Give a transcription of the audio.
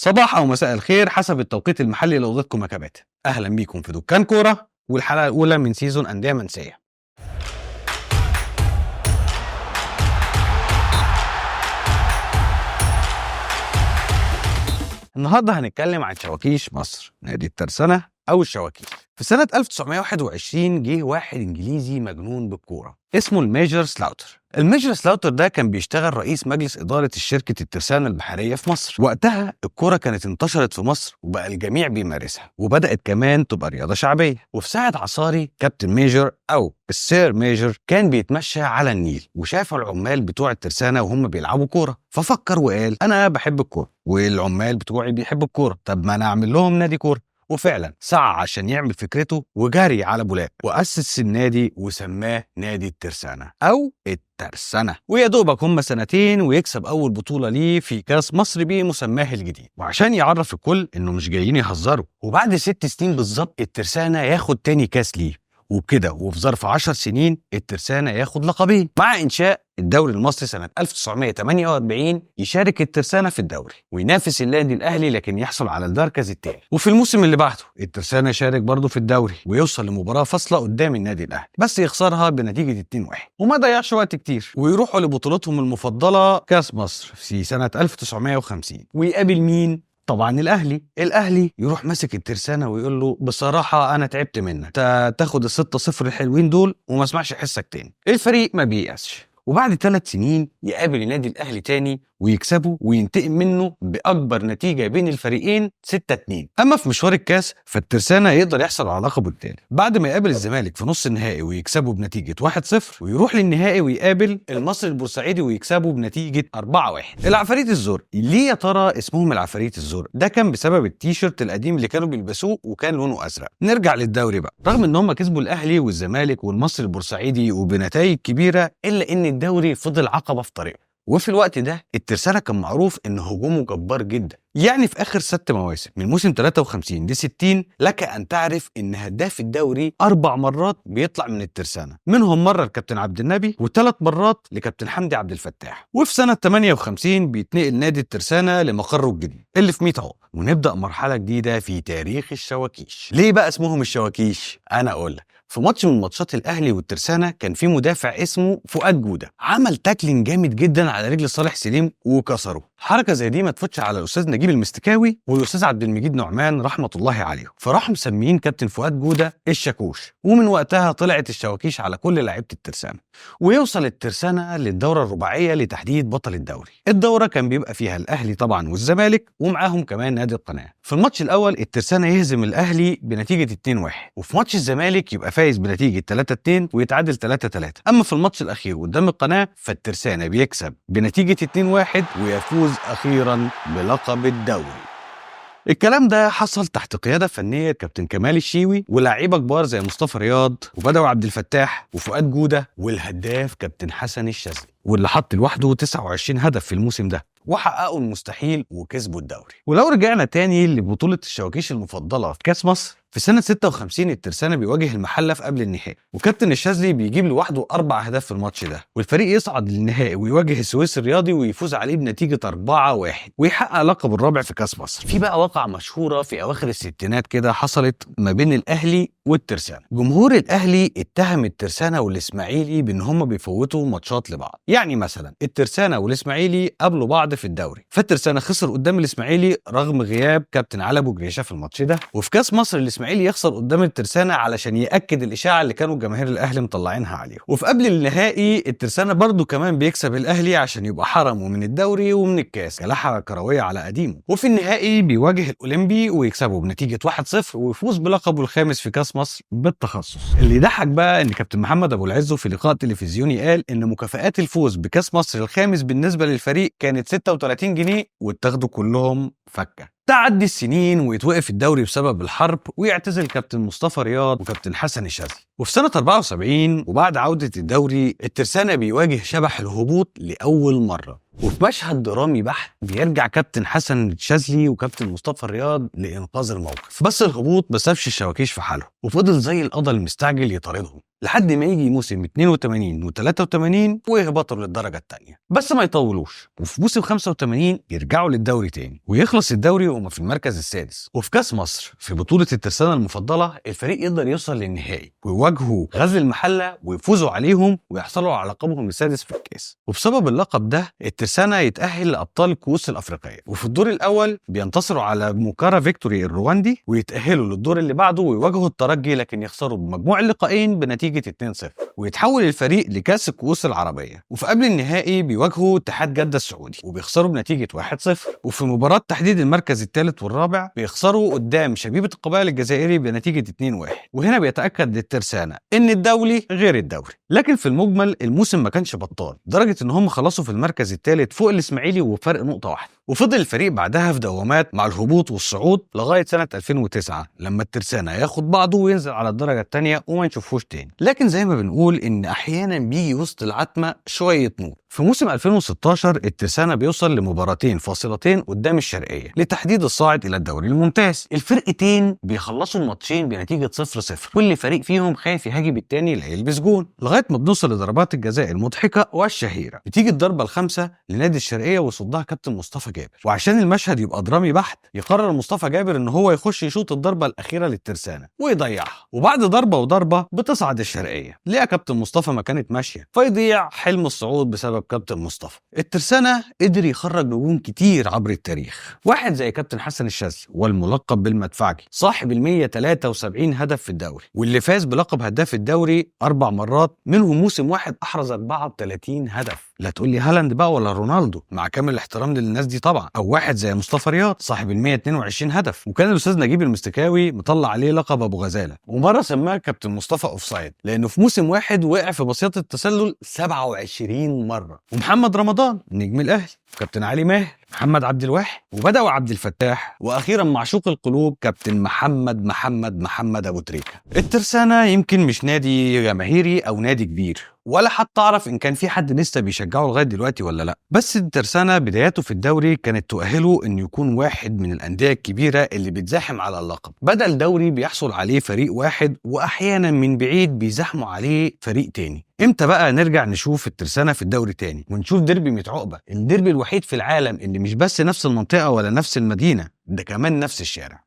صباح او مساء الخير حسب التوقيت المحلي لاوضتكم يا كباتن. اهلا بيكم في دكان كورة والحلقة الاولى من season اندية منسية. النهارده هنتكلم عن شواكيش مصر، نادي الترسانة او الشواكيش. في سنة 1921 جه واحد انجليزي مجنون بالكورة اسمه الميجر سلاوتر. الميجر سلاوتر ده كان بيشتغل رئيس مجلس إدارة الشركة الترسانة البحرية في مصر. وقتها الكورة كانت انتشرت في مصر وبقى الجميع بيمارسها، وبدأت كمان تبقى رياضة شعبية. وفي ساعة عصاري كابتن ميجر أو السير ميجر كان بيتمشى على النيل وشاف العمال بتوع الترسانة وهم بيلعبوا كورة، ففكر وقال أنا بحب الكورة والعمال بتوعي بيحبوا الكورة، طب ما أنا أعمل لهم نادي كورة. وفعلا سعى عشان يعمل فكرته وجري على بولاق وأسس النادي وسماه نادي الترسانة أو الترسانة. ويا دوبك هم سنتين ويكسب أول بطولة ليه في كاس مصر بمسماه الجديد، وعشان يعرف الكل إنه مش جايين يهزروا. وبعد 6 سنين بالظبط الترسانة ياخد تاني كاس ليه، وبكده وفي ظرف 10 سنين الترسانة ياخد لقبين. مع إنشاء الدوري المصري سنة 1948 يشارك الترسانة في الدوري وينافس النادي الأهلي لكن يحصل على المركز الثاني. وفي الموسم اللي بعده الترسانة يشارك برضه في الدوري ويوصل لمباراة فاصلة قدام النادي الأهلي بس يخسرها بنتيجة 2-1، وما ضيعش وقت كتير ويروحوا لبطولتهم المفضلة كاس مصر في سنة 1950. ويقابل مين؟ طبعا الاهلي. الاهلي يروح ماسك الترسانه ويقول له بصراحة انا تعبت منك، تاخد 6-0 الحلوين دول وما اسمعش حسك تاني. الفريق ما بييأسش، وبعد 3 سنين يقابل النادي الاهلي تاني ويكسبه وينتقم منه باكبر نتيجة بين الفريقين 6-2. اما في مشوار الكاس فالترسانه يقدر يحصل على لقبه التالت بعد ما يقابل الزمالك في نص النهائي ويكسبه بنتيجة 1-0، ويروح للنهائي ويقابل المصري البورسعيدي ويكسبه بنتيجة 4-1. العفاريت الزرق، ليه يا ترى اسمهم العفاريت الزرق؟ ده كان بسبب التيشيرت القديم اللي كانوا بيلبسوه وكان لونه ازرق. نرجع للدوري بقى، رغم ان هم كسبوا الاهلي والزمالك والمصري البورسعيدي وبنتائج كبيرة، الا ان الدوري فضل عقبه في طريقه. وفي الوقت ده الترسانة كان معروف ان هجومه جبار جدا، يعني في اخر 6 مواسم من موسم 53 ل 60 لك ان تعرف ان هداف الدوري 4 مرات بيطلع من الترسانة، منهم مرة الكابتن عبد النبي و3 مرات لكابتن حمدي عبد الفتاح. وفي سنة 58 بيتنقل نادي الترسانة لمقره الجديد اللي في 100 عقبة، ونبدأ مرحلة جديدة في تاريخ الشواكيش. ليه بقى اسمهم الشواكيش؟ انا اقول لك. في ماتش من ماتشات الاهلي والترسانه كان في مدافع اسمه فؤاد جوده عمل tackling جامد جدا على رجل صالح سليم وكسره. حركة زي دي ما تفوتش على الاستاذ نجيب المستكاوي والاستاذ عبد المجيد نعمان رحمه الله عليهم، فراحوا مسميين كابتن فؤاد جوده الشاكوش، ومن وقتها طلعت الشواكيش على كل لعيبة الترسانه. ويوصل الترسانه للدورة الرباعية لتحديد بطل الدوري. الدورة كان بيبقى فيها الاهلي طبعا والزمالك ومعاهم كمان نادي القناة. في الماتش الاول الترسانه يهزم الاهلي بنتيجة 2-1، وفي ماتش الزمالك يبقى فايز بنتيجة 3-2 ويتعادل 3-3. اما في الماتش الاخير قدام القناة فالترسانه بيكسب بنتيجة 2-1 ويفوز اخيرا بلقب الدوري. الكلام ده حصل تحت قيادة فنية كابتن كمال الشيوي ولاعيبه كبار زي مصطفى رياض وبدوي عبد الفتاح وفؤاد جوده والهداف كابتن حسن الشاذلي، واللي حط لوحده 29 هدف في الموسم ده، وحققوا المستحيل وكسبوا الدوري. ولو رجعنا تاني لبطولة الشواكيش المفضلة في كاس مصر في سنة 56 الترسانة بيواجه المحلة في قبل النهائي، وكابتن الشاذلي بيجيب لوحده 4 أهداف في الماتش ده، والفريق يصعد للنهائي ويواجه السويس الرياضي ويفوز عليه بنتيجة 4-1 ويحقق لقب الرابع في كاس مصر. في بقى واقعة مشهورة في أواخر الستينات كده حصلت ما بين الأهلي والترسانة. جمهور الأهلي اتهم الترسانة والإسماعيلي بإن هم بيفوتوا ماتشات لبعض، يعني مثلا الترسانة والإسماعيلي قابلوا بعض في الدوري، فالترسانة خسر قدام الإسماعيلي رغم غياب كابتن علي أبو جريشة في الماتش ده. وفي كاس مصر الإسماعيلي يخسر قدام الترسانة علشان يأكد الإشاعة اللي كانوا جماهير الأهلي مطلعينها عليه. وفي قبل النهائي الترسانة برضو كمان بيكسب الأهلي عشان يبقى حرمه من الدوري ومن الكاس، كلاحة كروية على قديمة. وفي النهائي بيواجه الأولمبي ويكسبه بنتيجة 1-0 ويفوز بلقبه الخامس في كاس مصر بالتخصص. اللي يضحك بقى ان كابتن محمد ابو العزو في لقاء تلفزيوني قال ان مكافآت الفوز بكاس مصر الخامس بالنسبة للفريق كانت 36 جنيه واتاخدوا كلهم فكه. تعدي السنين ويتوقف الدوري بسبب الحرب ويعتزل كابتن مصطفى رياض وكابتن حسن الشاذلي. وفي سنة 74 وبعد عودة الدوري الترسانة بيواجه شبح الهبوط لأول مرة، وفي مشهد درامي بحت بيرجع كابتن حسن الشاذلي وكابتن مصطفى الرياض لانقاذ الموقف، بس الهبوط ما سابش الشواكيش في حاله وفضل زي القضا المستعجل يطاردهم لحد ما يجي موسم 82 و83 ويهبطوا للدرجة الثانية. بس ما يطولوش، وفي موسم 85 يرجعوا للدوري تاني ويخلص الدوري وهم في المركز السادس. وفي كاس مصر في بطوله الترسانه المفضلة الفريق يقدر يوصل للنهائي ويواجهوا غزل المحلة ويفوزوا عليهم ويحصلوا على لقبهم السادس في الكاس. وبسبب اللقب ده الترسانه يتاهل لابطال الكؤوس الافريقية، وفي الدور الاول بينتصروا على موكارا فيكتوري الرواندي ويتاهلوا للدور اللي بعده ويواجهوا الترجي، لكن يخسروا بمجموع اللقاءين بنتيجة 2-0 ويتحول الفريق لكاس الكؤوس العربية. وفي قبل النهائي بيواجهوا اتحاد جده السعودي وبيخسروا بنتيجة 1-0. وفي مباراة تحديد المركز الثالث والرابع بيخسروا قدام شبيبة القبائل الجزائري بنتيجة 2-1. وهنا بيتاكد للترسانه ان الدولي غير الدوري. لكن في المجمل الموسم ما كانش بطال، لدرجة ان هم خلصوا في المركز الثالث فوق الاسماعيلي وبفرق نقطة واحدة. وفضل الفريق بعدها في دوامات مع الهبوط والصعود لغاية سنة 2009 لما الترسانه ياخد بعضه وينزل على الدرجة الثانية وما نشوفوش تاني. لكن زي ما بنقول ان احيانا بيجي وسط العتمة شوية نور. في موسم 2016 الترسانه بيوصل لمباراتين فاصلتين قدام الشرقية لتحديد الصاعد الى الدوري الممتاز. الفرقتين بيخلصوا الماتشين بنتيجة 0-0، كل فريق فيهم خايف يهاجم التاني لا يلبس جون، لغاية ما بنوصل لضربات الجزاء المضحكة والشهيره. بتيجي الضربة الخامسة لنادي الشرقية ويصدها كابتن مصطفى جابر، وعشان المشهد يبقى درامي بحت يقرر مصطفى جابر ان هو يخش يشوط الضربة الاخيرة للترسانه ويضيعها. وبعد ضربه وضربه بتصعد الشرقية. ليه يا كابتن مصطفى ما كانت ماشية؟ فيضيع حلم الصعود بسبب كابتن مصطفى. الترسانه قدر يخرج نجوم كتير عبر التاريخ، واحد زي كابتن حسن الشاذلي والملقب بالمدفعجي صاحب ال 173 هدف في الدوري، واللي فاز بلقب هداف الدوري 4 مرات، منهم موسم واحد احرز 34 هدف. لا تقول لي هالاند بقى ولا رونالدو، مع كامل الاحترام للناس دي طبعا. او واحد زي مصطفى رياض صاحب ال 122 هدف، وكان الاستاذ نجيب المستكاوي مطلع عليه لقب ابو غزاله، ومرة سماه كابتن مصطفى offside لانه في موسم واحد وقع في بسيطة التسلل 27 مرة. ومحمد رمضان نجم الاهلي، كابتن علي ماهر، محمد عبد الواحد، وبدأوا عبد الفتاح، واخيرا معشوق القلوب كابتن محمد محمد محمد ابو تريكه. الترسانه يمكن مش نادي جماهيري او نادي كبير، ولا حتى اعرف ان كان في حد لسه بيشجعه لغاية دلوقتي ولا لا، بس الترسانه بداياته في الدوري كانت تؤهله انه يكون واحد من الاندية الكبيرة اللي بتزاحم على اللقب. بدل دوري بيحصل عليه فريق واحد، واحيانا من بعيد بيزاحموا عليه فريق تاني. امتى بقى نرجع نشوف الترسانه في الدوري تاني ونشوف ديربي 100 عقبه، الديربي الوحيد في العالم اللي مش بس نفس المنطقة ولا نفس المدينة، ده كمان نفس الشارع.